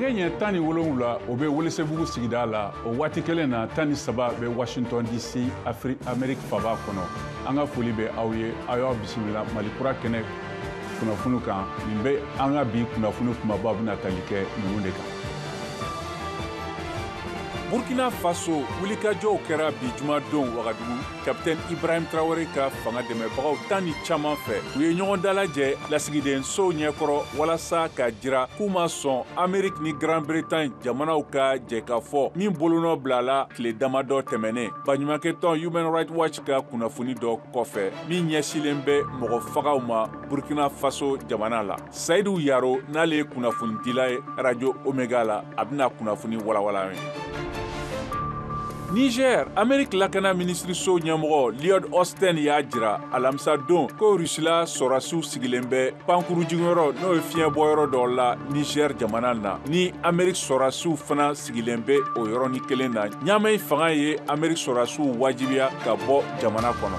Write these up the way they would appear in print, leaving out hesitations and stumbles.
Nɛgɛ ɲɛ 17, o bɛ Welesebugu sigida la. O waati kelen na, 13 bɛ Washington DC, Afiri Amerique faba kɔnɔ. An ka foli bɛ aw ye, aw y'aw bisimila Mali Kura kɛnɛ kunnafoni kan. Nin bɛ an ka bi kunnafoni kumabaw bɛna tali kɛ ninnu de kan. Burkina Faso, wulikajɔw kɛra bi jumadon Wagadugu, Capitaine Ibrahim Traoré ka fanga dɛmɛbagaw tan ni caman fɛ. U ye ɲɔgɔn dalajɛ lasigiden sow ɲɛkɔrɔ walasa ka jira k'u ma sɔn Amérique ni Grande-Bretagne jamanaw ka jɛkafɔ min bolonɔ bilala tile damadɔ tɛmɛnen, baɲumankɛtɔn Human Rights Watch ka kunnafoni dɔ kɔfɛ min ɲɛsilen bɛ mɔgɔ fagaw ma Burkina Faso jamana la. Sayidu Yaro, n'ale ye kunnafonidila ye Radio Omega la, a bɛna kunnafoni walawala an ye. Niger, Amérique lakana minisiriso ɲɛmɔgɔ Lloyd Austin y'a jira alamisa don ko Rusila sɔrɔdasiw sigilen bɛ pankuru jiginyɔrɔ, n'o ye fiɲɛbɔyɔrɔ dɔ la Niger jamana na, ni Amérique sɔrɔdasiw fana sigilen bɛ o yɔrɔnin kelen na. Ɲamɛ fanga ye Amérique sɔrɔdasiw wajibiya ka bɔ jamana kɔnɔ.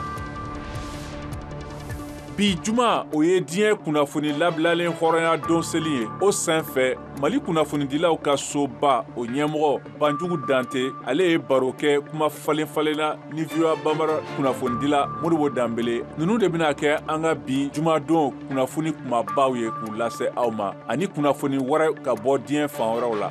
Bi juma, o ye diɲɛ kunnafoni labilalen hɔrɔnya don seli ye. O sen fɛ, Mali kunnafonidilaw ka soba, o ɲɛmɔgɔ Banjugu Dante, ale ye baro kɛ kuma falen falenna ni VOA Bambara kunnafonidila Modibo Danbele. Ninnu de bɛna kɛ an ka bi jumadon kunnafoni kumabaw ye k'u lase aw ma, ani kunnafoni wɛrɛ ka bɔ diɲɛ fan wɛrɛw la.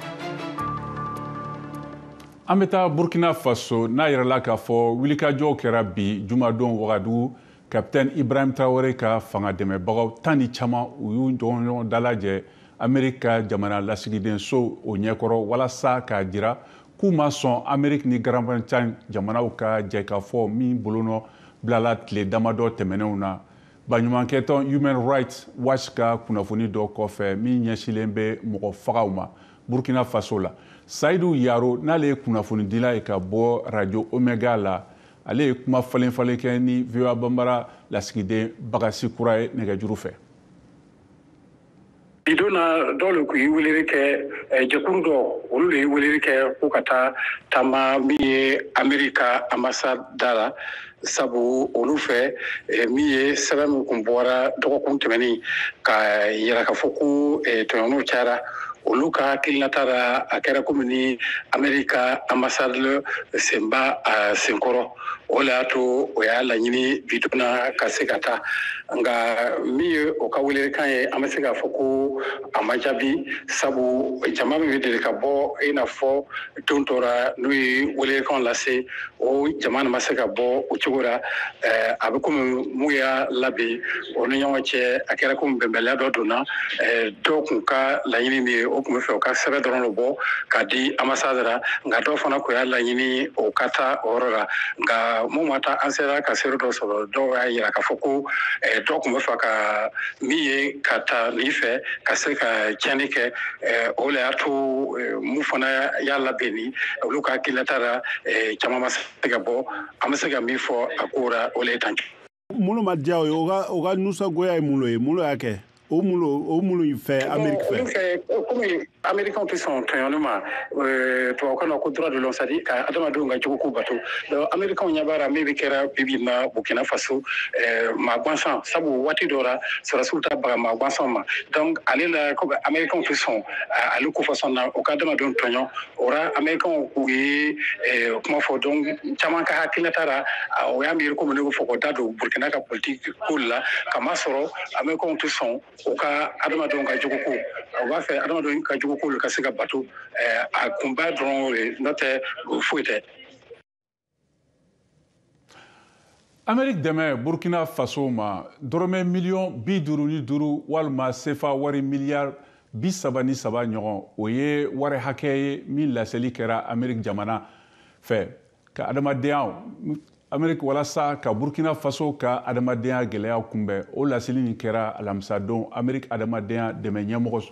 An bɛ taa Burkina Faso, n'a yɛrɛla k'a fɔ wulikajɔw kɛra bi jumadon Wagadugu, Capitaine Ibrahim Traoré ka fanga dɛmɛbagaw tan ni caman, u y'u ɲɔgɔn dalajɛ Amerique ka jamana lasigiden so o ɲɛkɔrɔ walasa k'a jira k'u ma sɔn Amerique ni Grande-Bretagne jamanaw ka jɛkafɔ min bolonɔ bilala tile damadɔ tɛmɛnenw na, baɲumankɛtɔn Human Rights Watch ka kunnafoni dɔ kɔfɛ min ɲɛsilen bɛ mɔgɔ fagaw ma Burkina Faso la. Sayidu Yaro, n'ale ye kunnafonidila ye ka bɔ Radio Omega la, ale ye kuma falen falen kɛ ni VOA Bambara lasigiden Bagasi Kura ye nɛgɛjuru fɛ. Bi don na, dɔw le kun ye weleli kɛ, jɛkulu dɔ, olu de ye weleli kɛ ko ka taa taama min ye Ameriki ka ambassade da la, sabu olu fɛ, min ye sɛbɛn min kun bɔra dɔgɔkun tɛmɛnen ka yira k'a fɔ ko tɔɲɔgɔnw cayara, olu ka hakilinata la, a kɛra komi ni Ameriki ka ambassade sen b'a a senkɔrɔ. O le y'a to o y'a laɲini bi don na ka se ka taa. Nka min ye o ka welelikan ye, an bɛ se k'a fɔ ko a ma jaabi, sabu jama min bɛ deli ka bɔ i n'a fɔ don dɔ la n'u ye welelikan lase, o jama ma se ka bɔ o cogo la. A bɛ komi mun y'a labɛn, o ni ɲɔgɔn cɛ, a kɛra komi bɛnbaliya dɔ donna. Dɔw kun ka laɲini min ye, o kun bɛ fɛ u ka sɛbɛn dɔrɔn de bɔ ka di ambassade la, nka dɔw fana kun y'a laɲini o ka taa o yɔrɔ la. Nka mun ma taa, an sera ka seere dɔ sɔrɔ, dɔw y'a yira k'a fɔ ko dɔw kun bɛ fɛ ka min ye ka taa nin fɛ ka se ka tiɲɛni kɛ. O le y'a to mun fana y'a labɛn ni olu ka hakilinata la, caman ma se ka bɔ. An bɛ se ka min fɔ a ko la, o le ye tan. Minnu ma diya o ye, o ka nisɔngoya ye mun ye? Mun y'a kɛ o mun fɛ Ameriki fɛ? Olu fɛ, komi Américains tɛ sɔn tɔɲɔni ma, tubabukan na ko droit de l'homme, c'est à dire ka adamadenw ka jogo ko bato. Donc Américains ɲɛ b'a la min bɛ kɛra bi bi in na Burkina Faso, maa gansan, sabu waati dɔ la sɔrɔdasiw ta baga maa gansan ma. Donc ale la, komi Américains tɛ sɔn ale ko façon na o ka adamadenw tɔɲɔ, o la Américains u ye kuma fɔ. Donc caman ka hakilinata la, o y'a miiri komi ne bɛ fɔ k'o da don Burkina ka politique ko la, kamasɔrɔ Américains tɛ sɔn u ka adamadenw ka jogo ko, u b'a fɛ adamadenw ka jogo ko ka se ka bato. A kunba dɔrɔn o ye, n'o tɛ foyi tɛ. Amerique dɛmɛ Burkina Faso ma, dɔrɔmɛ miliyɔn 55 walima sefa wari miliyari 33 ɲɔgɔn, o ye wari hakɛ ye min laseli kɛra Amerique jamana fɛ ka adamadenya Amerique walasa ka Burkina Faso ka adamadenya gɛlɛya kunbɛn. O laseli nin kɛra alamisadon Amerique adamadenya dɛmɛ ɲɛmɔgɔ,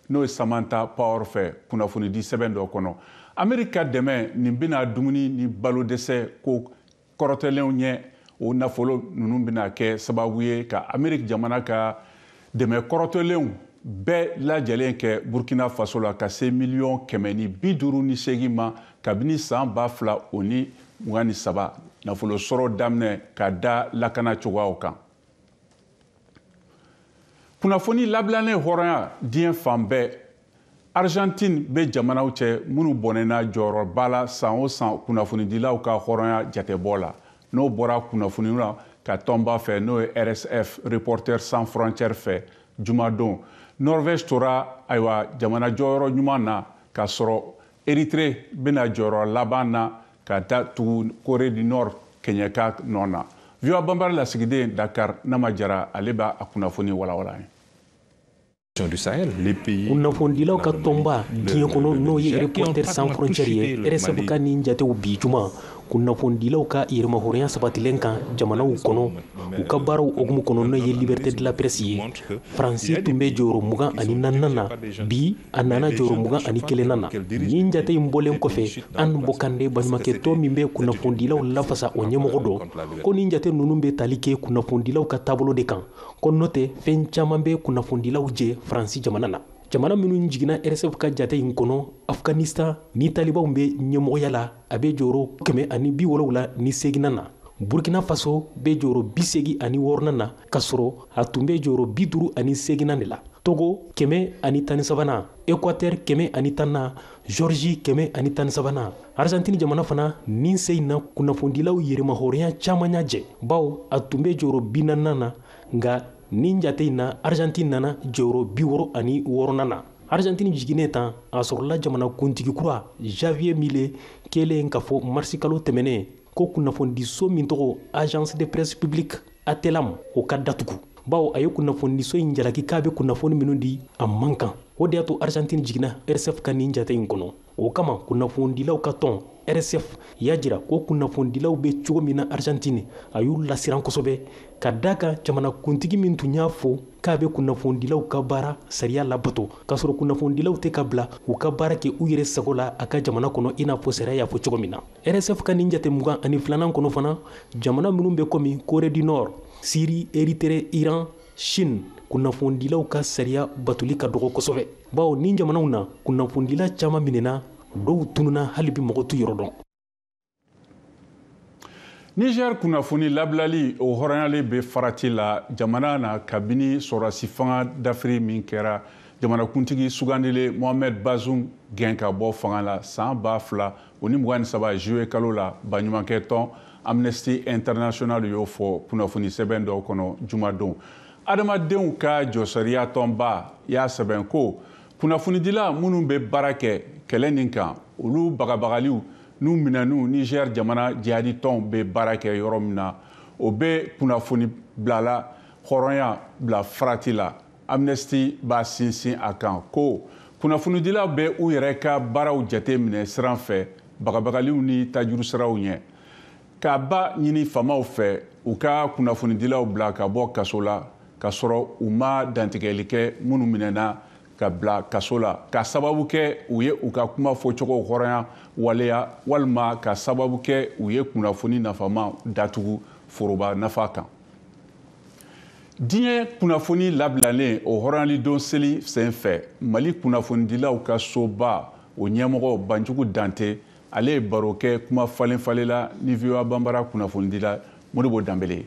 n'o ye Samantha Power fɛ, kunnafonidi sɛbɛn dɔ kɔnɔ. Amerique ka dɛmɛ nin bɛna dumuni ni balo dɛsɛ ko kɔrɔtɛlenw ɲɛ. O nafolo ninnu bɛna kɛ sababu ye ka Amerique jamana ka dɛmɛ kɔrɔtɛlenw bɛɛ lajɛlen kɛ Burkina Faso la ka se miliyɔn 158 ma kabini san 2023 nafolo sɔrɔ daminɛ ka da lakana cogoyaw kan. Kunnafoni labilannen hɔrɔnya diɲɛ fan bɛɛ. Argentine bɛ jamanaw cɛ minnu bɔnɛna jɔyɔrɔba la san o san kunnafonidilaw ka hɔrɔnya jatebɔ la, n'o bɔra kunnafoniw la ka tɔnba fɛ, n'o ye RSF, Reporters sans frontières fɛ jumadon. Norvège tora ayiwa jamana jɔyɔrɔ ɲuman na, k'a sɔrɔ Érythrée bɛna jɔyɔrɔ laban na ka da tugu Corée du Nord kɛɲɛka nɔ na. VOA Banbara lasigiden Dakar, Nama Jara, ale b'a a kunnafoni walawala ye. Kunnafonidilaw ka tɔnba diɲɛ kɔnɔ, n'o ye Reporters sans frontières ye, RSF ka nin jatew bi juma kunnafonidilaw ka yɛrɛmahɔrɔnya sabatilen kan jamanaw kɔnɔ, u ka baaraw hukumu kɔnɔ, n'o ye liberté de la presse ye, Faransi tun bɛ jɔyɔrɔ 24nan na, bi a nana jɔyɔrɔ 21nan na. Nin jate in bɔlen kɔfɛ, Anne Bokande, baɲumankɛ tɔn min bɛ kunnafonidilaw lafasa, o ɲɛmɔgɔ dɔ ko nin jate ninnu bɛ tali kɛ kunnafonidilaw ka taabolo de kan, ko n'o tɛ, fɛn caman bɛ kunnafonidilaw jɛ Faransi jamana na. Jamana minnu jiginna RSF ka jate in kɔnɔ, Afghanistan ni talibanw bɛ ɲɛmɔgɔya la, a bɛ jɔyɔrɔ 178nan na. Burkina Faso bɛ jɔyɔrɔ 86nan na, k'a sɔrɔ a tun bɛ jɔyɔrɔ 58nan de la. Togo 113nan, Équateur 110nan, Géorgie 113nan. Argentine jamana fana nin se in na, kunnafonidilaw yɛrɛmahɔrɔnya caman y'a jɛ, bawo a tun bɛ jɔyɔrɔ 40nan na, nka nin jate in na, Argentine nana jɔyɔrɔ 66nan na. Argentine jiginnen tan, a sɔrɔla jamana kuntigi kura Javier Milei kɛlen k'a fɔ marisikalo tɛmɛnen ko kunnafonidiso min tɔgɔ Agence de presse publique Atelam, o ka datugu, bawo a ye kunnafonidiso in jalaki k'a bɛ kunnafoni minnu di, a man kan. O de y'a to Argentine jiginna RSF ka nin jate in kɔnɔ. O kama, kunnafonidilaw ka tɔn RSF y'a jira ko kunnafonidilaw bɛ cogo min na Argentine, a y'u lasiran kosɛbɛ, ka da kan jamanakuntigi min tun y'a fɔ k'a bɛ kunnafonidilaw ka baara sariya labato, k'a sɔrɔ kunnafonidilaw tɛ ka bila u ka baara kɛ u yɛrɛ sago la a ka jamana kɔnɔ, i n'a fɔ sariya y'a fɔ cogo min na. RSF ka nin jate 22nan kɔnɔ fana, jamana minnu bɛ komi Corée du Nord, Syrie, Érythrée, Iran, Chine, kunnafonidilaw ka sariya batoli ka dɔgɔ kosɛbɛ, bawo ni jamanaw na, kunnafonidila caman minɛna, dɔw tununa, hali bi mɔgɔ t'u yɔrɔ dɔn. Niger kunnafoni labilali o hɔrɔnyalen bɛ farati la jamana na kabini sɔrɔdasi fanga dafiri min kɛra, jamanakuntigi sugandilen Mohamed Bazoum gɛn ka bɔ fanga la san 2023 juillet kalo la. Baɲumankɛ tɔn Amnesty International y'o fɔ kunnafoni sɛbɛn dɔw kɔnɔ jumadon. Adamadenw ka jɔsariya tɔnba y'a sɛbɛn ko kunnafonidila minnu bɛ baara kɛ kɛlɛ nin kan, olu bagabagaliw n'u minɛniw Niger jamana jihadi tɔnw bɛ baara kɛ yɔrɔ min na, o bɛ kunnafoni bilala hɔrɔnya bila farati la. Amnesty b'a sinsin a kan ko kunnafonidilaw bɛ u yɛrɛ ka baaraw jate minɛ siran fɛ bagabagaliw ni tajuru siraw ɲɛ, k'a ba ɲini faamaw fɛ u ka kunnafonidilaw bila ka bɔ kaso la, k'a sɔrɔ u ma dantigɛli kɛ minnu minɛna ka bila kaso la ka sababu kɛ u ye u ka kuma fɔcogo hɔrɔnya waleya, walima ka sababu kɛ u ye kunnafoni nafama datugu foroba nafa kan. Diɲɛ kunnafoni labilalen o hɔrɔnyalidon seli sen fɛ, Mali kunnafonidilaw ka soba o ɲɛmɔgɔ Banjugu Dante, ale ye baro kɛ kuma falen falenla ni VOA Banbara kunnafonidila Modibo Danbele ye.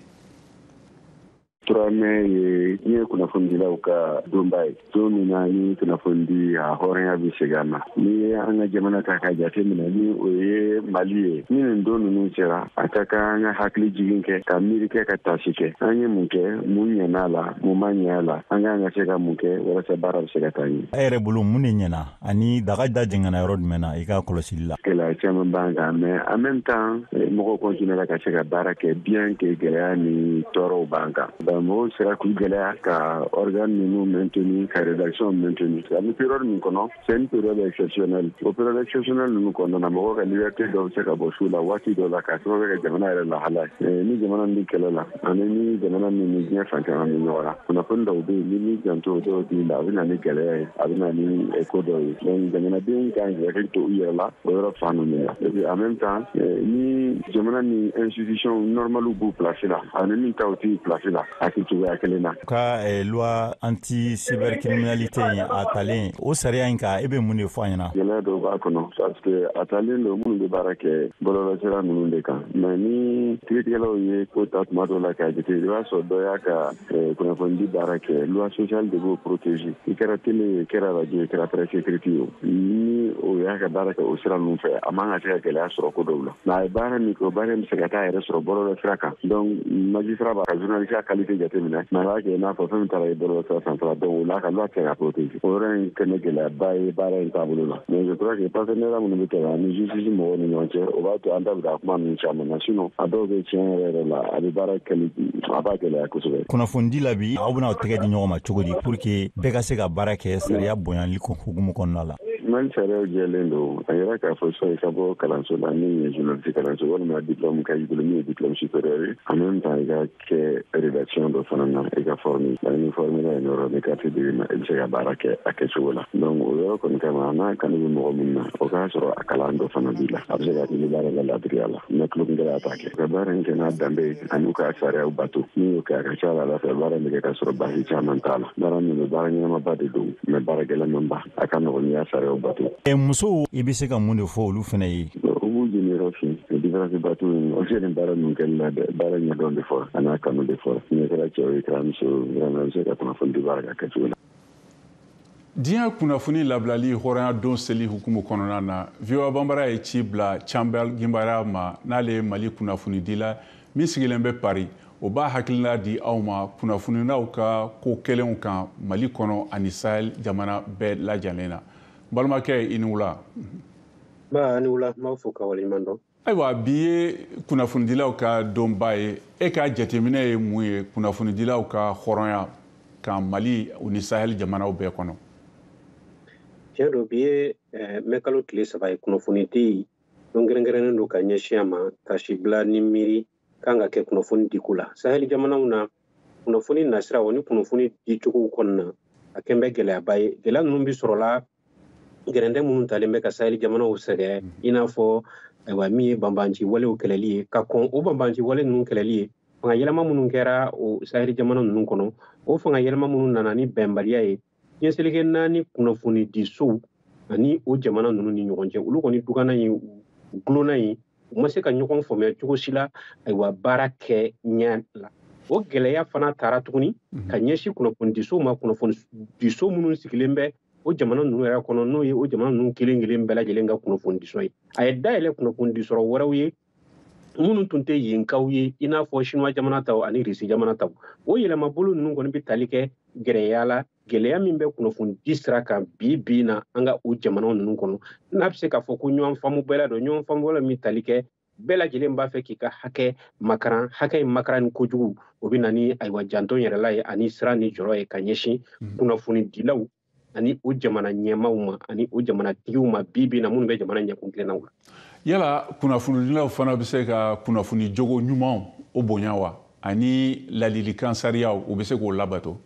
3 mai ye diɲɛ kunnafonidilaw ka donba ye, don min na ni kunnafonidi a hɔrɔnya bɛ segin a ma. Ni ye an ka jamana ta ka jate minɛ, ni o ye Mali ye, ni nin don ninnu sera, a ka kan an ka hakili jigin kɛ, ka miiri kɛ, ka tasi kɛ: an ye mun kɛ, mun ɲɛna la, mun ma ɲɛ a la, an kan ka se ka mun kɛ walasa baara bɛ se ka taa ɲɛ. E yɛrɛ bolo, mun de ɲɛna ani daga da jɛngɛnna yɔrɔ jumɛn na i ka kɔlɔsili la? Gɛlɛya caman b'an kan, mais en même temps mɔgɔw continuera ka se ka baara kɛ, bien que gɛlɛya ni tɔɔrɔw b'an kan. Mɔgɔw sera k'u gɛlɛya ka organe ninnu maintenir, ka rédaction maintenir. An bɛ période min kɔnɔ, c'est une période exceptionnelle. O période exceptionnelle ninnu kɔnɔna na, mɔgɔw ka liberté dɔw bɛ se ka bɔ su la waati dɔw la, k'a sababu kɛ jamana yɛrɛ lahala ye. Ni jamana min bɛ kɛlɛ la, ani ni jamana min ni diɲɛ fan caman bɛ ɲɔgɔn na, kunnafoni dɔw bɛ yen, ni m'i janto dɔw di la, a bɛ na ni gɛlɛya ye, a bɛ na ni ko dɔw ye. Donc jamanadenw kan k'i hakili to u yɛrɛ la o yɔrɔ fan ninnu na. Et puis en même temps, ni jamana ni institution normale b'u place la, ani min taw t'u place la. a kɛ cogoya kelen na. Ka loi anti cybercriminalité in a talen, o sariya in kan, e bɛ mun de fɔ an ɲɛna? Gɛlɛya dɔw b'a kɔnɔ, parce que a talen don minnu bɛ baara kɛ bɔlɔlɔsira ninnu de kan. Mais ni kiiritigɛlaw ye ko ta tuma dɔw la k'a jate, i b'a sɔrɔ dɔ y'a ka kunnafonidi baara kɛ, loi sociale de b'o protéger. I kɛra télé ye, i kɛra radio ye, i kɛra presse écrite ye, ni o y'a ka baara kɛ o sira ninnu fɛ, a man ka se ka gɛlɛya sɔrɔ ko dɔw la. Mais a ye baara min kɛ, o baara in bɛ se ka taa yɛrɛ sɔrɔ bɔlɔlɔsira kan. Donc magistrat b'a ka journaliste ka qualité jateminɛ, mais a b'a kɛ i n'a fɔ fɛn min taara ye bɔlɔlɔsira sanfɛla. Donc o la, ka loi tɛ se ka protéger. O yɔrɔ in kɛ ne gɛlɛyaba ye baara in taabolo la. Mais je crois que partenariat minnu bɛ tɛmɛ ani justice mɔgɔw ni ɲɔgɔn cɛ, o b'a to an da bɛ don a kuma ninnu caman na. Sinon a dɔw bɛ tiɲɛ yɛrɛ yɛrɛ la, a bɛ baara kɛli, a b'a gɛlɛya kosɛbɛ. Kunnafonidi la bi, aw bɛna aw tɛgɛ di ɲɔgɔn ma cogo di pour que bɛɛ ka se ka baara kɛ sariya bonyali hukumu kɔnɔna la? Mali sariyaw jɛlen don. A yɛrɛ k'a fɔ soit i ka bɔ kalanso la min ye journaliste kalanso, walima diplôme ka y'i bolo min ye diplôme supérieur ye, en même temps i ka kɛ rédaction dɔ fana na, i ka former. Ni former la yen yɔrɔ, ni carte dir'i ma, i bɛ se ka baara kɛ a kɛcogo la. Donc o yɔrɔ kɔni kama, n'a kanu bɛ mɔgɔ min na, o k'a sɔrɔ a kalan dɔ fana b'i la, a bɛ se ka kɛ i bɛ baara la ladiriya la, mais tulonkɛla t'a kɛ. Ka baara in kɛ n'a danbe ye ani ka sariyaw bato, n'i y'o kɛ, a ka ca la ala fɛ, baara in bɛ kɛ ka sɔrɔ baasi caman t'a la. Baara min don, baara ɲɛnamaba de don, mais baara gɛlɛnmanba, a ka nɔgɔn n'i y'a sariyaw bato. Musow, i bɛ se ka mun de fɔ olu fana ye? U b'u jeniyɔrɔ fin. Différence ba t'u ni ɲɔgɔn cɛ ni baara ninnu kɛli la dɛ. Baara ɲɛdɔn de fɔra, a n'a kanu de fɔra. N'i kɛra cɛ ye, i kɛra muso ye, vraiment i bɛ se ka kunnafoni di baara ka kɛcogo la. Diɲɛ kunnafoni labilali hɔrɔnya don seli hukumu kɔnɔna na, VOA Banbara ye ci bila Canbɛl Ginbara ma, n'ale ye Mali kunnafonidila min sigilen bɛ Paris. O b'a hakilina di aw ma kunnafoninaw ka ko kɛlenw kan Mali kɔnɔ ani Sahel jamana bɛɛ lajɛlen na. N balimakɛ, i ni wula. Ba, ni wula, n b'aw fo ka waleɲuman dɔn. Ayiwa, bi ye kunnafonidilaw ka donba ye. E ka jateminɛ ye mun ye kunnafonidilaw ka hɔrɔnya kan Mali ni Sahel jamanaw bɛɛ kɔnɔ? Tiɲɛ don, bi ye mɛ kalo tile 3 ye, kunnafonidi don kɛrɛnkɛrɛnnen don ka ɲɛsin a ma, tasibila ni miiri kan ka kɛ kunnafoni diko la Sahel jamanaw na. Kunnafoni nasiraw ni kunnafoni dicogow kɔnɔna, a kɛn bɛ gɛlɛyaba ye. Gɛlɛya ninnu bɛ sɔrɔla gɛrɛndɛ minnu talen bɛ ka Sahel jamanaw sɛgɛrɛ, i n'a fɔ ayiwa min ye banbanci walew kɛlɛli ye. Ka kɔn o banbanci wale ninnu kɛlɛli ye, fanga yɛlɛma minnu kɛra o Sahel jamana ninnu kɔnɔ, o fanga yɛlɛma minnu nana ni bɛnbaliya ye diɲɛ seleke naani kunnafonidisow ani o jamana ninnu ni ɲɔgɔn cɛ, olu kɔni dugana ye, gulonna ye, u ma se ka ɲɔgɔn faamuya cogo si la, ayiwa baara kɛ ɲɛ la. O gɛlɛya fana taara tuguni ka ɲɛsin kunnafonidisow ma, kunnafonidiso minnu sigilen bɛ o jamana ninnu yɛrɛ kɔnɔ, n'o ye o jamana ninnu kelen kelen bɛɛ lajɛlen ka kunnafonidiso ye. A ye dayɛlɛ kunnafonidisɔrɔ wɛrɛw ye minnu tun tɛ yenkaw ye, i n'a fɔ Chinois jamana taw ani Russie jamana taw. O yɛlɛmabolo ninnu kɔni bɛ tali kɛ gɛlɛya la, gɛlɛya min bɛ kunnafonidi sira kan bi bi na an ka o jamanaw ninnu kɔnɔ. N'a bɛ se k'a fɔ ko ɲɔgɔn faamu bɛɛ la don, ɲɔgɔn faamu bɛɛ la min tali kɛ bɛɛ lajɛlen b'a fɛ k'i ka hakɛ makaran, hakɛ in makaran ni kojugu, o bɛ na ni ayiwa janto yɛrɛla ye ani sira ni jɔrɔ ye ka ɲɛsin kunnafonidilaw ani o jamana ɲɛmaaw ma ani o jamanatigiw ma bi bi na minnu bɛ jamana ɲɛkun tilennaw la. Yala kunnafonidilaw fana bɛ se ka kunnafoni jogo ɲumanw o bonya wa, ani ladilikan sariyaw, u bɛ se k'o labato?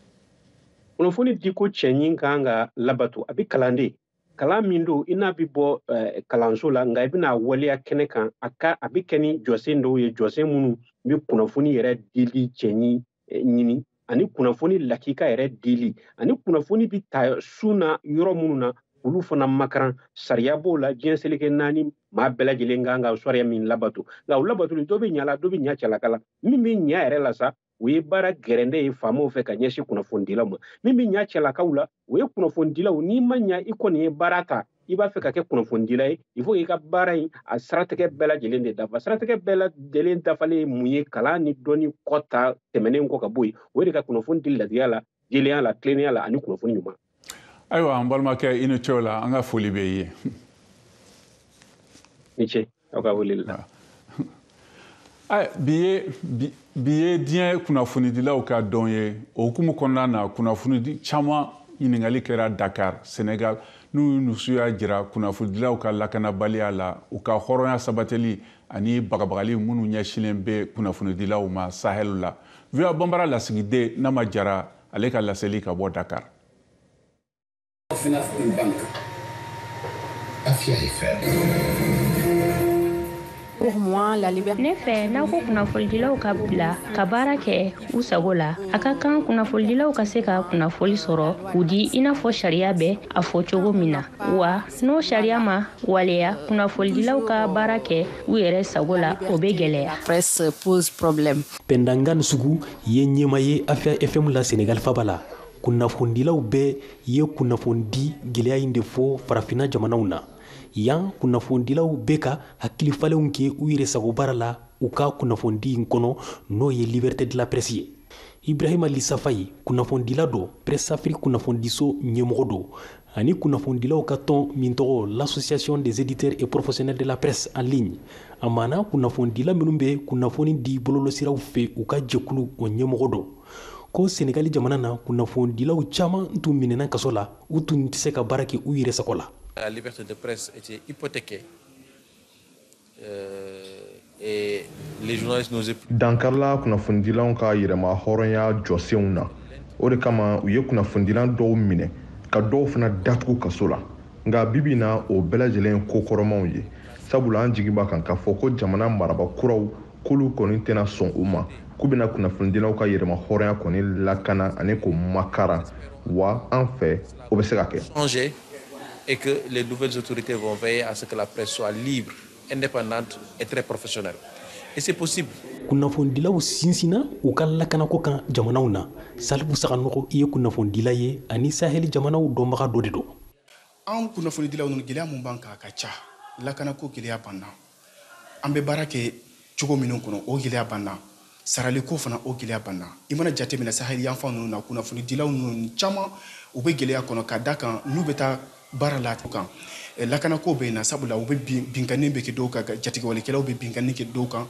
Kunnafoni diko cɛɲi kan ka labato. A bɛ kalan de, kalan min don i n'a bɛ bɔ kalanso la, nka i bɛna waleya kɛnɛ kan, a bɛ kɛ ni jɔsen dɔw ye, jɔsen minnu bɛ kunnafoni yɛrɛ dili cɛɲi ɲini, ani kunnafoni lakika yɛrɛ dili, ani kunnafoni bɛ ta sun na yɔrɔ minnu na, olu fana makaran. Sariya b'o la, diɲɛ seleke naani maa bɛɛ lajɛlen kan ka sariya min labato. Nka o labatoli, dɔ bɛ ɲa la, dɔ bɛ ɲa cɛlaka la. Min bɛ ɲa yɛrɛ la sa, o ye baara gɛrɛndɛ ye faamaw fɛ ka ɲɛsin kunnafonidilaw ma. Min bɛ ɲa cɛlakaw la, o ye kunnafonidilaw. N'i ma ɲa, i kɔni ye baara ta, i b'a fɛ ka kɛ kunnafonidila ye, il faut k'i ka baara in a siratigɛ bɛɛ lajɛlen de dafa. Siratigɛ bɛɛ lajɛlen dafalen ye mun ye? Kalan ni dɔnni kɔ ta tɛmɛnen kɔ ka bɔ yen, o de ka kunnafoni di ladiriya la, jɛlenya la, tilennenya la ani kunnafoni ɲuman. Ayiwa, an balimakɛ, i ni ce o la, an ka foli bɛ i ye. Ni ce aw ka weleli la. Bi ye diɲɛ kunnafonidilaw ka don ye. O hukumu kɔnɔna na, kunnafonidi caman ɲininkali kɛra Dakar, Senegal, n'u nusuya jira kunnafonidilaw ka lakanabaliya la, u ka hɔrɔnya sabatili ani bagabagali minnu ɲɛsinnen bɛ kunnafonidilaw ma Sahel la. VOA Banbara lasigiden Nama Jara, ale ka laseli ka bɔ Dakar. Finance une banque. Afia FM. Ne fɛ, n'a ko kunnafonidilaw ka bila ka baara kɛ u sago la, a ka kan kunnafonidilaw ka se ka kunnafoni sɔrɔ k'u di i n'a fɔ sariya bɛ a fɔ cogo min na. Wa n'o sariya ma waleya, kunnafonidilaw ka baara kɛ u yɛrɛ sago la, o bɛ gɛlɛya. Pɛndangan sugu ye ɲɛma ye Afia FM la Senegal faba la. Kunnafonidilaw bɛɛ ye kunnafonidi gɛlɛya in de fɔ farafinna jamanaw na. Yan kunnafonidilaw bɛ ka hakilifalenw kɛ u yɛrɛ sago baara la u ka kunnafonidi in kɔnɔ, n'o ye liberté de la presse ye. Ibrahima Lissafaye, kunnafonidila don, Presse Afrique kunnafonidiso ɲɛmɔgɔ don, ani kunnafonidilaw ka tɔn min tɔgɔ l'Association des éditeurs et professionnels de la presse en ligne. A maana kunnafonidila minnu bɛ kunnafoni di bɔlɔlɔsiraw fɛ, u ka jɛkulu o ɲɛmɔgɔ don. Ko Senegali jamana na, kunnafonidilaw caman tun minɛna kaso la, u tun tɛ se ka baara kɛ u yɛrɛ sago la. La liberté de presse était hypothéquée et les journalistes n'osaient plus. Dankarila kunnafonidilaw ka yɛrɛma hɔrɔnya jɔsenw na. O de kama u ye kunnafonidilan dɔw minɛ ka dɔw fana datugu kaso la. Nka bibi na, o bɛɛ lajɛlen ye ko kɔrɔmaw ye, sabula an jigi b'a kan k'a fɔ ko jamana maraba kuraw k'olu kɔni tɛna sɔn u ma, k'u bɛna kunnafonidilaw ka yɛrɛma hɔrɔnya kɔni lakana ani k'o makara. Wa an fɛ, o bɛ se ka kɛ. Et que les nouvelles autorités vont veiller à ce que la presse soit libre, indépendante et très professionnelle. Et c'est possible. Kunnafonidilaw sinsinna u ka lakanako kan jamanaw na. Salifu Saganɔgɔ i ye kunnafonidila ye ani Saheli jamanaw dɔnbaga dɔ de don. An kunnafonidilaw ninnu, gɛlɛya mun b'an kan, a ka ca. Lakanako gɛlɛya b'an na. An bɛ baara kɛ cogo minnu kɔnɔ, o gɛlɛya b'an na. Saraliko fana, o gɛlɛya b'an na. I mana jateminɛ Saheli yanfan ninnu na, kunnafonidilaw ninnu caman u bɛ gɛlɛya kɔnɔ, ka da kan n'u bɛ taa baara la kan, lakanako bɛ yen na, sabula u bɛ binkanni bɛ kɛ dɔw kan, jatigɛwalekɛlaw bɛ binkanni kɛ dɔw kan.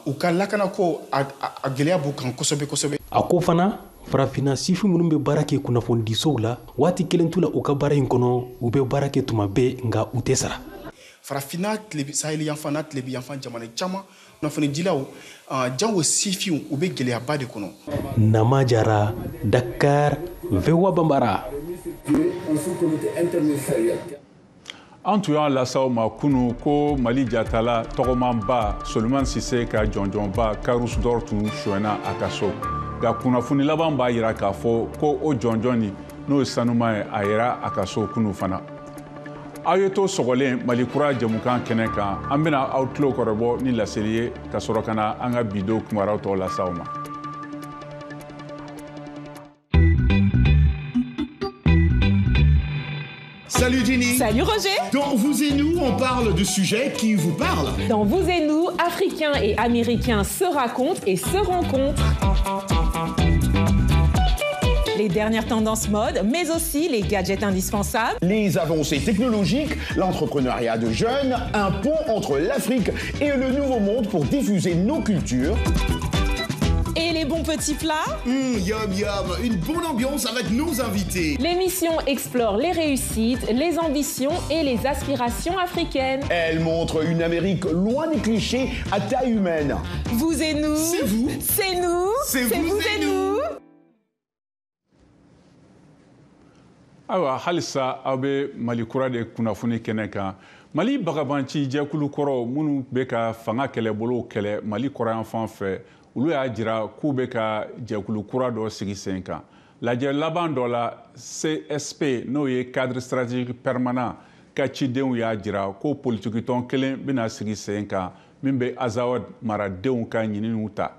U ka lakanako a gɛlɛya b'u kan kosɛbɛ kosɛbɛ. A ko fana, farafinna sifin minnu bɛ baara kɛ kunnafonidisow la, waati kelen t'u la u ka baara in kɔnɔ. U bɛ baara kɛ tuma bɛɛ, nka u tɛ sara. Farafinna tilebi, Saheli yanfan n'a tilebi yanfan jamana caman, kunnafonidilaw, jango sifinw, u bɛ gɛlɛyaba de kɔnɔ. Nama Jara, Dakar, VOA Bambara. An tun y'a lase ma kunu ko Mali jatala tɔgɔmanba Solomani Sise ka jɔnjɔnba Carrousel d'Or tun sonyɛna a ka so. Nka kunnafoni laban b'a yira k'a fɔ ko o jɔnjɔn nin, n'o ye sanuman ye, a yera a ka so kunu fana. Aw ye to sɔgɔlen Mali kura jɛmukan kɛnɛ kan. An bɛna aw tulo kɔrɔbɔ ni laseli ye ka sɔrɔ ka na an ka bido kibaruyaw tɔ lase aw ma. Salut Jenny. Salut Roger. Dans Vous et nous, on parle de sujets qui vous parlent. Dans Vous et nous, Africains et Américains se racontent et se rencontrent. Les dernières tendances mode, mais aussi les gadgets indispensables. Les avancées technologiques, l'entrepreneuriat de jeunes, un pont entre l'Afrique et le Nouveau Monde pour diffuser nos cultures. Et les bons petits plats. Yum yum, une bonne ambiance avec nos invités. L'émission explore les réussites, les ambitions et les aspirations africaines. Elle montre une Amérique loin des clichés, à taille humaine. Vous et nous. C'est vous. C'est nous. C'est vous et nous. Ayiwa, halisa aw bɛ Mali kura de kunnafoni kɛnɛ kan. Mali bagabanci jɛkulu kɔrɔw minnu bɛ ka fanga kɛlɛbolow kɛlɛ Mali kɔrɔyanfan fɛ, olu y'a jira k'u bɛ ka jɛkulu kura dɔ sigi sen kan. Lajɛ laban dɔ la, CSP, n'o ye cadre stratégique permanent ka cidenw y'a jira ko politikitɔn kelen bɛna sigi sen kan min bɛ Azawad maradenw ka ɲininiw ta.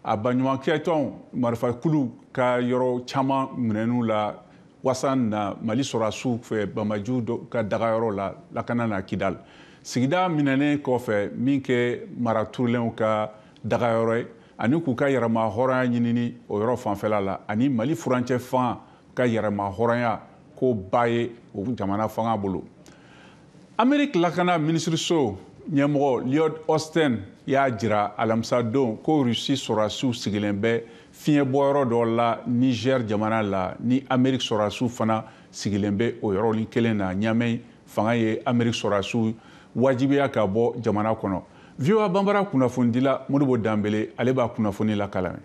A baɲumankɛtɔnw marifakulu ka yɔrɔ caman minɛnw la wasa na Mali sɔrɔdasiw fɛ Bamaju ka dagayɔrɔ la lakana na Kidal. Sigida minɛnen kɔfɛ min kɛ mara turulenw ka dagayɔrɔ ye ani k'u ka yɛrɛma hɔrɔnya ɲinini o yɔrɔ fanfɛla la, ani Mali furancɛ fanga ka yɛrɛma hɔrɔnya ko ba ye o jamana fanga bolo. Amérique lakana minisiriso ɲɛmɔgɔ Lloyd Austin y'a jira alamisa don ko Russie sɔrɔdasiw sigilen bɛ fiɲɛbɔyɔrɔ dɔ la Niger jamana la, ni Amérique sɔrɔdasiw fana sigilen bɛ o yɔrɔnin kelen na. Niamey fanga ye Amérique sɔrɔdasiw wajibiya ka bɔ jamana kɔnɔ. VOA Bambara kunnafonidila Modibo Danbele, ale b'a kunnafoni lakalan.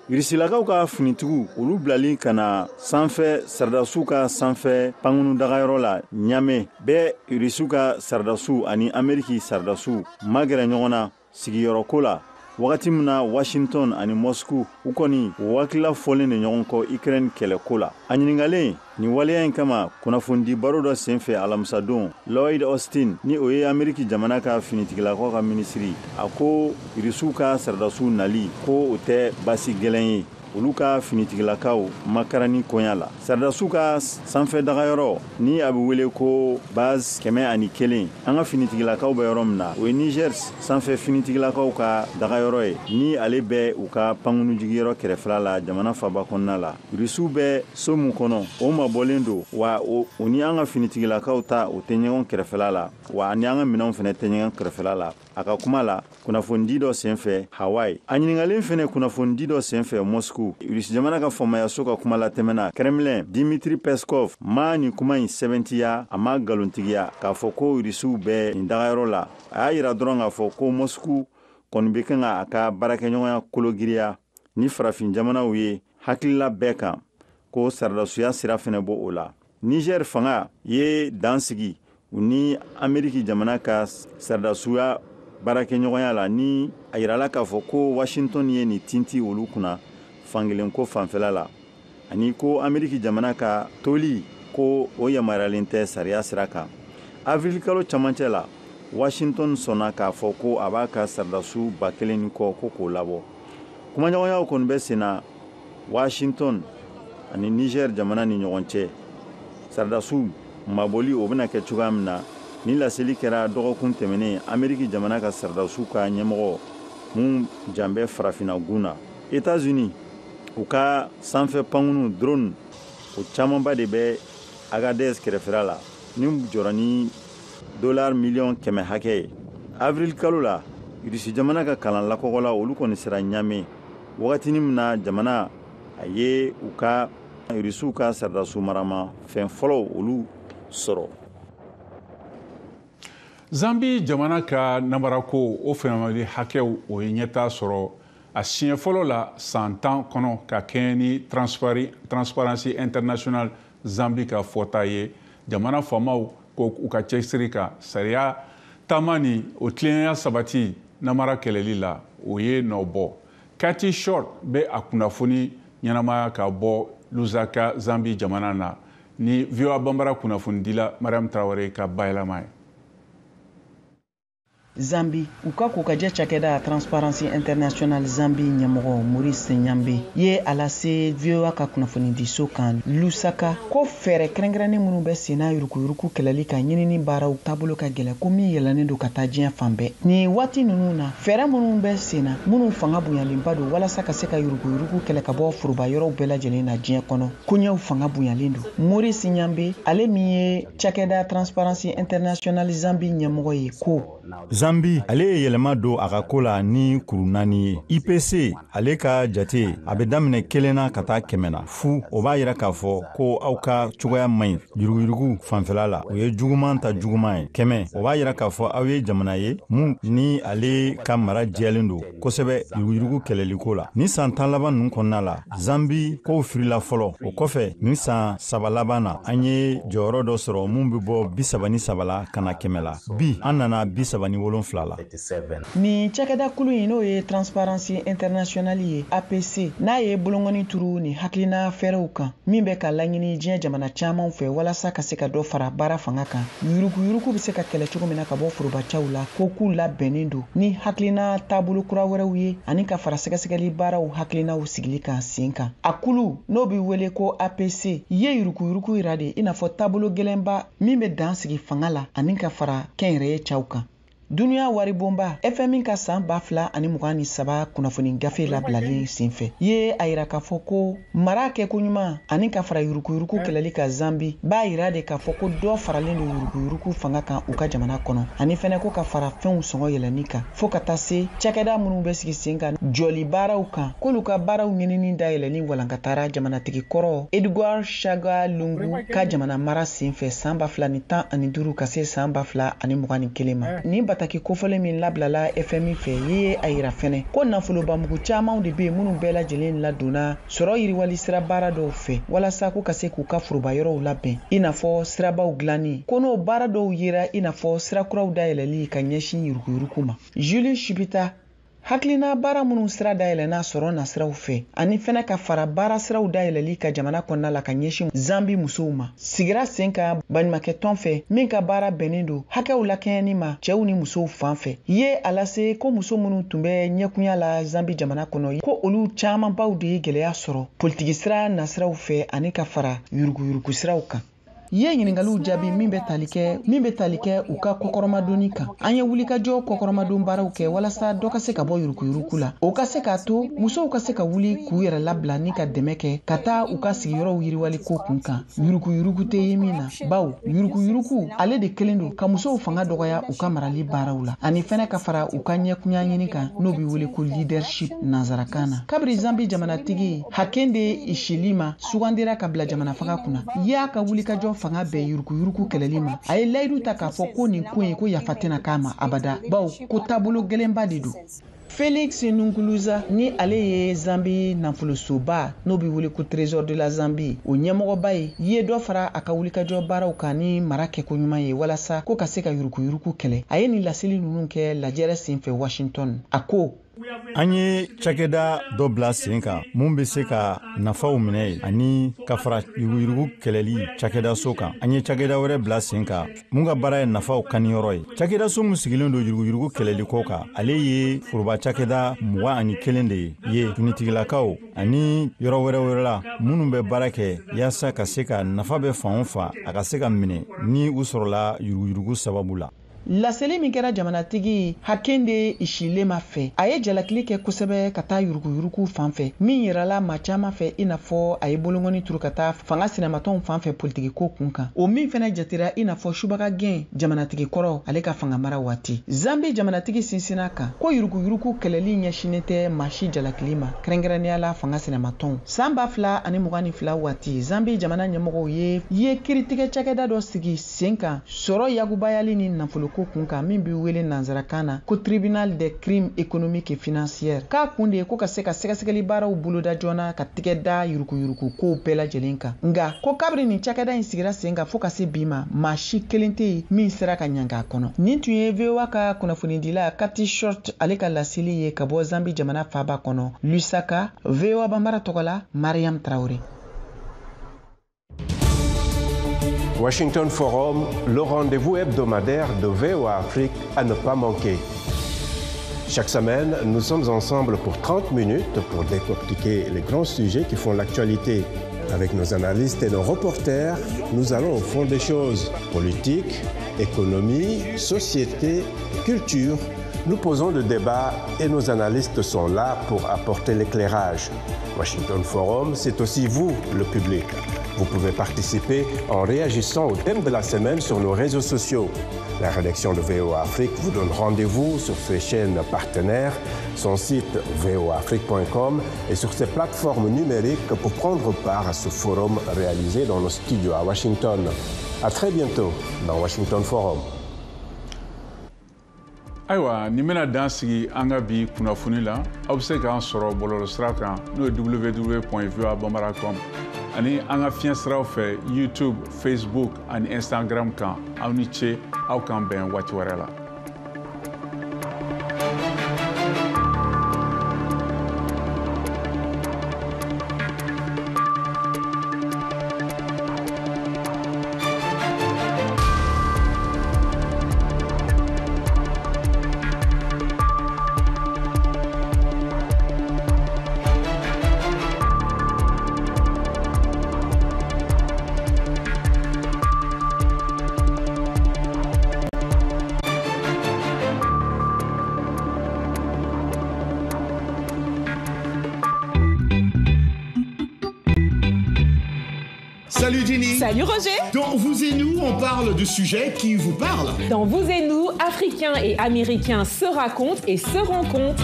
Irisilakaw ka finitigiw, olu bilali ka na sanfɛ saradasiw ka sanfɛ pankunu dagayɔrɔ la Ɲame bɛ Irisiw ka saradasiw ani Ameriki saradasiw magɛrɛ ɲɔgɔn na sigiyɔrɔko la, wagati min na Washington ani Moscou, u kɔni u hakilila fɔlen de ɲɔgɔn kɔ Ukraine kɛlɛko la. A ɲininkalen nin waleya in kama kunnafonidi baro dɔ senfɛ alamisadon, Lloyd Austin, ni o ye Ameriki jamana ka finitigilakaw ka minisiri, a ko Irisiw ka saradasiw nali ko o tɛ basi gɛlɛn ye olu ka finitigilakaw makarani koɲa la. Saradasiw ka sanfɛ dagayɔrɔ ni a bɛ wele ko base 101, an ka finitigilakaw bɛ yɔrɔ min na, o ye Niger sanfɛ finitigilakaw ka dagayɔrɔ ye, ni ale bɛ u ka pankunu jigiyɔrɔ kɛrɛfɛla la jamana faba kɔnɔna la. Irisiw bɛ so min kɔnɔ, o mabɔlen don wa, o ni an ka finitigilakaw ta, o tɛ ɲɔgɔn kɛrɛfɛla la wa, ani an ka minɛnw fana tɛ ɲɔgɔn kɛrɛfɛla la, a ka kuma la kunnafonidi dɔ senfɛ Hawaii. A ɲininkalen fɛnɛ kunnafonidi dɔ senfɛ Moscou, Irisi jamana ka faamayaso ka kuma latɛmɛna Kremlin, Dimitri Peskov, ma nin kuma in sɛbɛntiya, a ma nkalontigiya k'a fɔ ko Irisiw bɛ nin dagayɔrɔ la. A y'a yira dɔrɔn k'a fɔ ko Moscou kɔni bɛ kan ka a ka baarakɛɲɔgɔnya kologiriya ni farafin jamanaw ye hakilila bɛɛ kan, ko saradasuya sira fɛnɛ b'o o la. Niger fanga ye dan sigi u ni Ameriki jamana ka saradasuya baarakɛɲɔgɔnya la, ni a yirala k'a fɔ ko Washington ye nin tinti olu kunna fankelen ko fanfɛla la, ani ko Ameriki jamana ka toli ko o yamaruyalen tɛ sariya sira kan. Avril kalo camancɛ la, Washington sɔnna k'a fɔ ko a b'a ka saradasiw 1000 ni kɔ ko k'o labɔ. Kumaɲɔgɔnyaw kɔni bɛ sen na Washington ani Niger jamana ni ɲɔgɔn cɛ, saradasiw mabɔli o bɛna kɛ cogoya min na. Ni laseli kɛra dɔgɔkun tɛmɛnen Ameriki jamana ka saradasiw ka ɲɛmɔgɔ mun jan bɛ farafinna gun na. États-Unis, u ka sanfɛ pankunu drone, o camanba de bɛ Agadez kɛrɛfɛla la, ni jɔra ni dollar miliyɔn 100 hakɛ ye. Avril kalo la, Irisi jamana ka kalan lakɔgɔla, olu kɔni sera Ɲame wagatinin min na jamana a ye u ka Irisiw ka saradasiw marama fɛn fɔlɔw olu sɔrɔ. Zambi jamana ka namarako o fɛnɛmali hakɛw, o ye ɲɛta sɔrɔ a siɲɛ fɔlɔ la san 10 kɔnɔ, ka kɛɲɛ ni Transparency International Zambi ka fɔta ye. Jamana faamaw ko u ka cɛsiri kan sariya taama ni o tilennenya sabati namara kɛlɛli la, o ye nɔ bɔ. Kati Short bɛ a kunnafoni ɲɛnamaya ka bɔ Lusaka, Zambi jamana na, ni VOA Bambara kunnafonidila Mariam Traoré ka bayɛlɛma ye. Zambi, u ka kokajɛ cakɛda Transparency International Zambi ɲɛmɔgɔ Maurice Nyambe ye a lase VOA ka kunnafonidiso kan Lusaka ko fɛɛrɛ kɛrɛnkɛrɛnnen minnu bɛ senna yuruguyurugu kɛlɛli ka ɲinini baaraw taabolo ka gɛlɛn, ko min yɛlɛnnen don ka taa diɲɛ fan bɛɛ. Nin waati ninnu na, fɛɛrɛ minnu bɛ senna, minnu fanga bonyalenba don walasa ka se ka yuruguyurugu kɛlɛ ka bɔ foroba yɔrɔw bɛɛ lajɛlen na diɲɛ kɔnɔ, koɲɛw fanga bonyalen don. Maurice Nyambe, ale min ye cakɛda Transparency International Zambi ɲɛmɔgɔ ye, ko Zambi, ale ye yɛlɛma don a ka ko la ni kuru naani ye. IPC, ale ka jate, a bɛ daminɛ 1 na ka taa 100 na. Fu, o b'a yira k'a fɔ ko aw ka cogoya man ɲi yuruguyurugu fanfɛla la, o ye juguman ta juguman ye. 100, o b'a yira k'a fɔ aw ye jamana ye mun ni ale ka mara jɛlen don kosɛbɛ yuruguyurugu kɛlɛliko la. Ni san 10 laban ninnu kɔnɔna la, Zambi kow firila fɔlɔ. O kɔfɛ, ni san 3 laban na, an ye jɔyɔrɔ dɔ sɔrɔ mun bɛ bɔ 33 la ka na 100 la. Bi an nana 37 la. Nin cakɛda kulu in, n'o ye Transparency International ye, APC, n'a ye bolonkɔni turu ni hakilina fɛɛrɛw kan min bɛ ka laɲini diɲɛ jamana caman fɛ walasa ka se ka dɔ fara baara fanga kan, yuruguyurugu bɛ se ka kɛlɛ cogo min na ka bɔ forobacaw la, ko k'u labɛnnen don ni hakilina taabolo kura wɛrɛw ye ani ka fara sɛgɛsɛgɛli baaraw hakilinaw sigili kan sen kan. A kulu, n'o bɛ wele ko APC, ye yuruguyurugu yira de i n'a fɔ taabolo gɛlɛnba min bɛ dan sigi fanga la ani ka fara kɛnyɛrɛye caw kan. Duniya waribonba FMI ka san 2023 kunnafoni gafe labilalen senfɛ ye a yira k'a fɔ ko mara kɛko ɲuman ani ka fara yuruguyurugu kɛlɛli ka Zambi b'a yira de k'a fɔ ko dɔ faralen don yuruguyurugu fanga kan u ka jamana kɔnɔ, ani fɛnɛ ko ka fara fɛnw sɔngɔ yɛlɛnni kan, fɔɔ ka taa se cakɛda minnu bɛ sigi sen kan jɔli baaraw kan, k'olu ka baaraw ɲinini dayɛlɛnni walankatara jamanatigi kɔrɔ Edgar Chagwa Lungu ka jamana mara senfɛ san 2015 ka se san 2021 ma. Nin bataki kofɔlen min labilala FMI fɛ ye a yira fɛnɛ ko nafolobamugu camanw de bɛ yen minnu bɛɛ lajɛlen ladonna sɔrɔ yiriwali sira baara dɔw fɛ walasa ko ka se k'u ka foroba yɔrɔw labɛn, i n'a fɔ sirabaw dilanni, ko n'o baara dɔw yera i n'a fɔ sirakuraw dayɛlɛli ka ɲɛsin yuruguyurugu ma. Julie Chibita hakilina baara minnu sira dayɛlɛnna sɔrɔ nasiraw fɛ ani fɛnɛ ka fara baara siraw dayɛlɛli ka jamana kɔnɔna la ka ɲɛsin Zambi musow ma, sigira sen kan baɲumankɛtɔn fɛ min ka baara bɛnnen don hakɛw lakɛɲɛni ma cɛw ni musow fan fɛ, ye a lase ko muso minnu tun bɛ ɲɛkunya la Zambi jamana kɔnɔ, ko olu camanbaw de ye gɛlɛya sɔrɔ politiki sira nasiraw fɛ ani ka fara yuruguyurugu siraw kan. Ye ɲininkaliw jaabi min bɛ tali kɛ u ka kɔkɔrɔmadonni kan. An ye wulikajɔ kɔkɔrɔmadon baaraw kɛ walasa dɔ ka se ka bɔ yuruguyurugu la, o ka se k'a to musow ka se ka wuli k'u yɛrɛ labila ni ka dɛmɛ kɛ ka taa u ka sigiyɔrɔw yiriwali ko kun kan, yuruguyurugu tɛ ye min na, bawo yuruguyurugu ale de kelen don ka musow fanga dɔgɔya u ka marali baaraw la, ani fɛnɛ ka fara u ka ɲɛkunya ɲini kan n'o bɛ wele ko leadership nansarakan na. Kabiri Zambi jamanatigi Hakainde Hichilema sugandira ka bila jamana fanga kunna, y'a ka wulikajɔ fanga bɛɛ yuruguyurugu kɛlɛli ma, a ye layidu ta k'a fɔ ko nin ko in ko yafa tɛna k'a ma abada, bawo ko taabolo gɛlɛnba de don. Felix Nkuluza ni ale ye Zambi nafolosoba n'o bɛ wele ko Trésor de la Zambie o ɲɛmɔgɔba ye dɔ fara a ka wulikajɔ baaraw kan ni mara kɛko ɲuman ye walasa ko ka se ka yuruguyurugu kɛlɛ. A ye nin laseli ninnu kɛ lajɛrɛ senfɛ Washington. A ko an ye cakɛda dɔ bila sen kan mun bɛ se ka nafaw minɛ ye ani ka fara yuruguyurugu kɛlɛli cakɛdaso kan. An ye cakɛda wɛrɛ bila sen kan mun ka baara ye nafaw kaniyɔrɔ ye. Cakɛdaso mun sigilen don yuruguyurugu kɛlɛli ko kan, ale ye foroba cakɛda 21 de ye finitigilakaw ani yɔrɔ wɛrɛ la minnu bɛ baara kɛ yaasa ka se ka nafa bɛ fan o fan a ka se ka minɛ ni u sɔrɔla yuruguyurugu sababu la. Laseli min kɛra jamanatigi Hakainde Hichilema fɛ, a ye jalakili kɛ kosɛbɛ ka taa yuruguyurugu fan fɛ min yirala maa caman fɛ i n'a fɔ a ye bolongɔni turu ka taa fanga sinamatɔnw fan fɛ politiki ko kun kan, o min fɛnɛ jatera i n'a fɔ subaga gɛn jamanatigi kɔrɔ ale ka fanga mara waati. Zambi jamanatigi sinsinna kan ko yuruguyurugu kɛlɛli ɲɛsinnen tɛ maa si jalakili ma, kɛrɛnkɛrɛnnenya la fanga sinamatɔnw. San 2022 waati, Zambi jamana ɲɛmɔgɔw ye kiiritigɛ cakɛda dɔ sigi sen kan sɔrɔ yagubayali ni nafolo ko kun kan min bɛ wele nansarakan na ko Tribunal des crimes économiques et financiers, k'a kun de ye ko ka se ka sɛgɛsɛgɛli baaraw boloda joona ka tigɛ da yuruguyurugu kow bɛɛ lajɛlen kan. Nka ko kabiri nin cakɛda in sigira sen kan fo ka se bi ma, maa si kelen tɛ yen min sera ka ɲangi a kɔnɔ. Nin tun ye VOA ka kunnafonidila Kathy Short ale ka laseli ye ka bɔ Zambi jamana faaba kɔnɔ, Lusaka. VOA Banbara tɔgɔ la, Mariam Traoré. Washington Forum, le rendez-vous hebdomadaire de VOA Afrique à ne pas manquer. Chaque semaine, nous sommes ensemble pour 30 minutes pour décortiquer les grands sujets qui font l'actualité. Avec nos analystes et nos reporters, nous allons au fond des choses. Politique, économie, société, culture. Nous posons le débat et nos analystes sont là pour apporter l'éclairage. Washington Forum, c'est aussi vous, le public. Vous pouvez participer en réagissant au thème de la semaine sur nos réseaux sociaux. La rédaction de VOA Afrique vous donne rendez-vous sur ses chaînes partenaires, son site voaafrique.com et sur ses plateformes numériques pour prendre part à ce forum réalisé dans nos studios à Washington. À très bientôt dans Washington Forum. Ayiwa, nin bɛna dan sigi an ka bi kunnafoni la. Aw bɛ se k'an sɔrɔ bɔlɔlɔsira kan n'o ye www.voabambara.com ani an ka fiɲɛ siraw fɛ YouTube, Facebook ani Instagram kan. Aw ni ce, aw k'an bɛn waati wɛrɛ la. Salut Jenny. Salut Roger. Dans Vous et Nous, on parle de sujets qui vous parlent. Dans Vous et Nous, Africains et Américains se racontent et se rencontrent.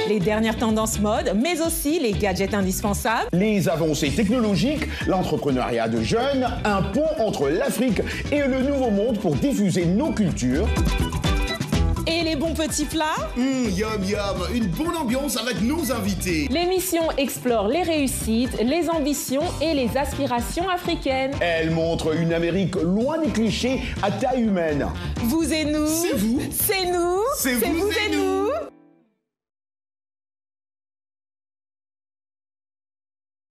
Les dernières tendances mode, mais aussi les gadgets indispensables. Les avancées technologiques, l'entrepreneuriat de jeunes, un pont entre l'Afrique et le Nouveau Monde pour diffuser nos cultures. Et les bons petits plats. Yum yum, une bonne ambiance avec nos invités. L'émission explore les réussites, les ambitions et les aspirations africaines. Elle montre une Amérique loin des clichés à taille humaine. Vous et nous. C'est vous. C'est nous. C'est vous et nous.